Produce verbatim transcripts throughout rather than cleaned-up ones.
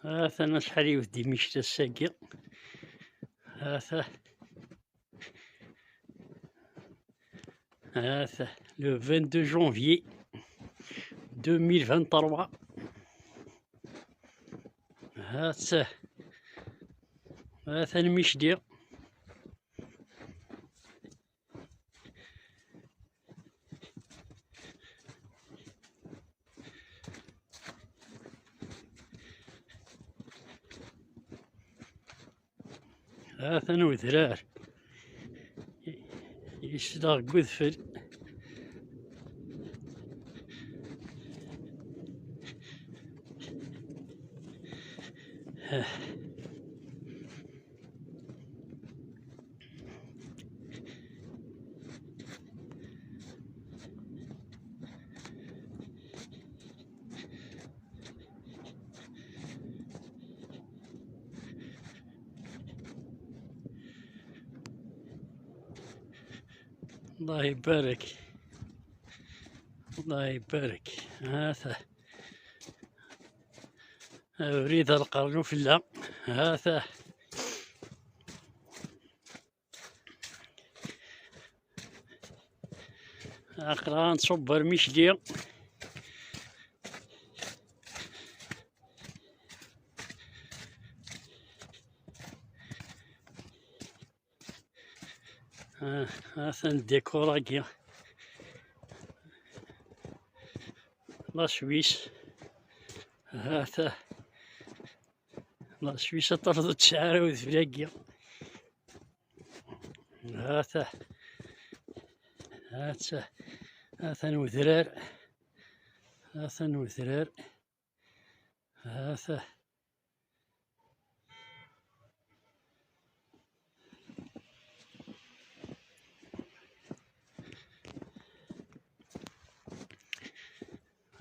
Atan acḥal yiwet d imicli ass-agi. Ata, ata, le vingt-deux janvier deux mille vingt-trois. Ata, atan micli. Atan udrar yecleɣ deg udfel. الله يبارك، الله يبارك. هذا أبريد القرن في الله. هذا أقران صبر مشلي. آه، هذا الديكور هاكي. لا سويس. هذا لا سويس ترفض تسعر وذفلاقي. هاتا، هاتا، هاتا نوثرار، هاتا نوثرار، هاتا.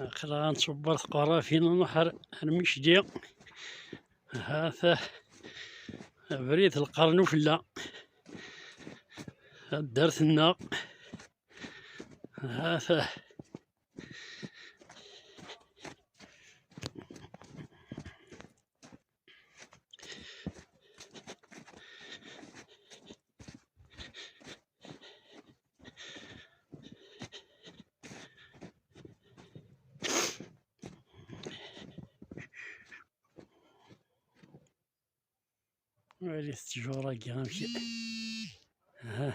Aql-aɣ nṣubber tqerrafin, nruḥ ar, ar Micli. Hata, abrid lqern ufella. Taddart-nneɣ. Hata. Wali ttjur-agi amek. Aha.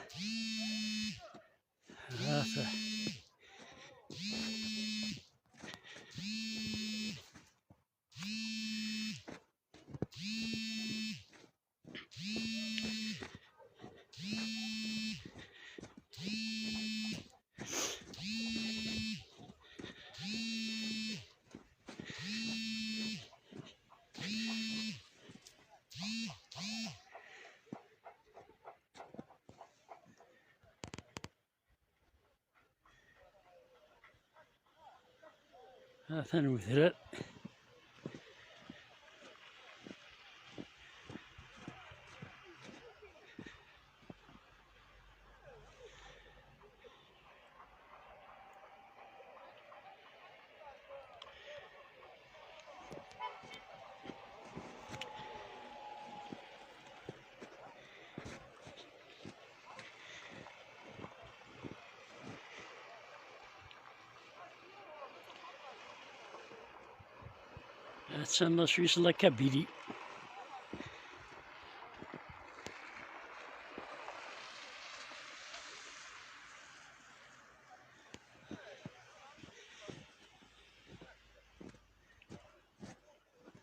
Aha. Atan udrar. Attan la Suisse, la Kabylie.